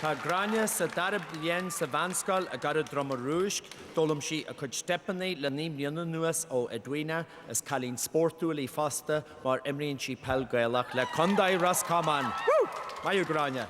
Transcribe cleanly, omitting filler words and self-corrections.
Tá Gráinne sa dara bliain sa mheánscoil i gCora Droma Rúisc. D'fhoghlaim sí a cuid steipeanna le 9 mbliana anuas ó Edwina. Is cailín spórtúil í fosta mar imríonn sí peil Gaelach le Contae Ros Comáin. Woo! Maith thú Gráinne!